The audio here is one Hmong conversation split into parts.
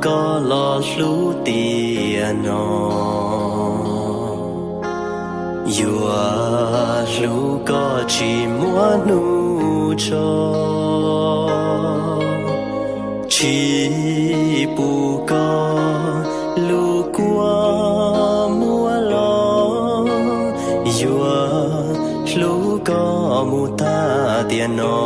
Koj los hlub tiag no, yuav hlub koj tsis muab hnub tso, tsis pub koj lub kua muab los, yuav hlub koj mus tag tiam no.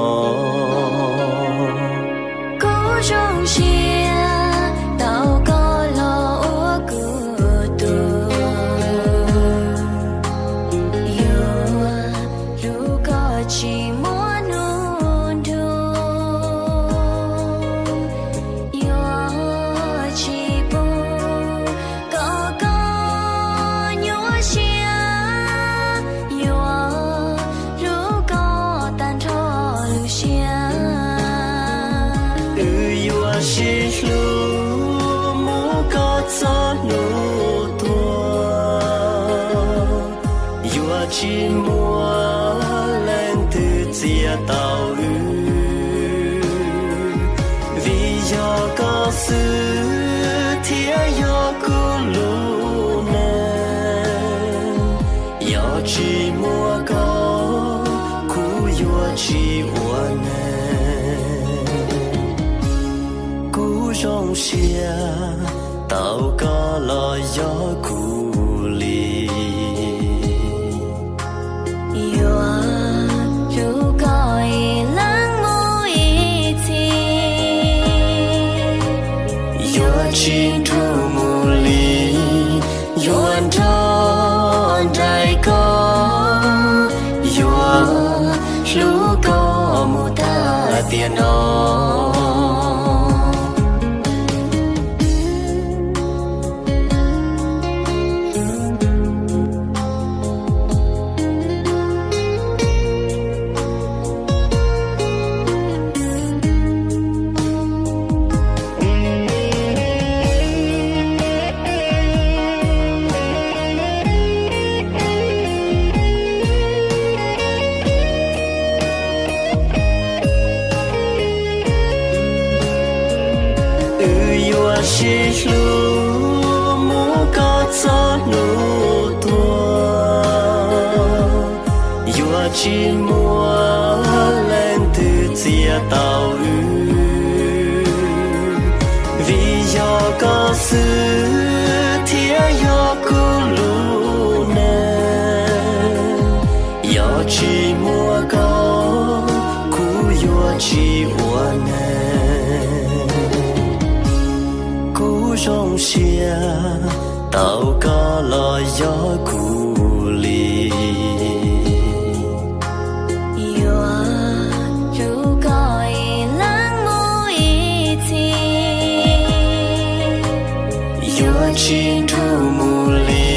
Kuv zoo siab tau koj los ua kuv tug, yuav hlub koj tsis muab hnub nrug, yuav tsis pub kom koj nyuaj siab, yuav hlub koj tag nrho lub siab. Wb yuav sib hlub mus kom txog hnub tuag, yuav tsis muaj leej twg txiav tau wb, vim yog koj xwb thiaj yog kuv lub neej. Yog tsis muaj koj, kuv yuav tsis ua neeg. Kuv zoo siab tau koj los yog kuv li, yuav hlub koj ib leeg mus ib txhis, yuav tsis nrug mus li, yuav nrog nraim koj, yuav hlub koj mus tag tiam no. Wb yuav sib hlub mus kom txog hnub tuag, yuav tsis muaj leej twg txiav tau wb, vim yog koj xwb thiaj yog kuv lub neej. Yog tsis muaj koj, kuv yuav tsis ua neeg. Kuv zoo siab tau koj los yog kuv li, yuav hlub koj ib leeg mus ib txhis, yuav tsis nrug mus li,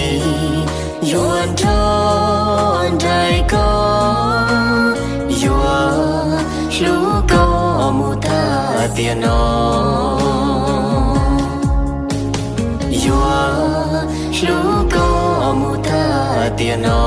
yuav nrog nraim koj, yuav hlub koj mus tag tiam no. Yuav hlub koj mus tag tiam no.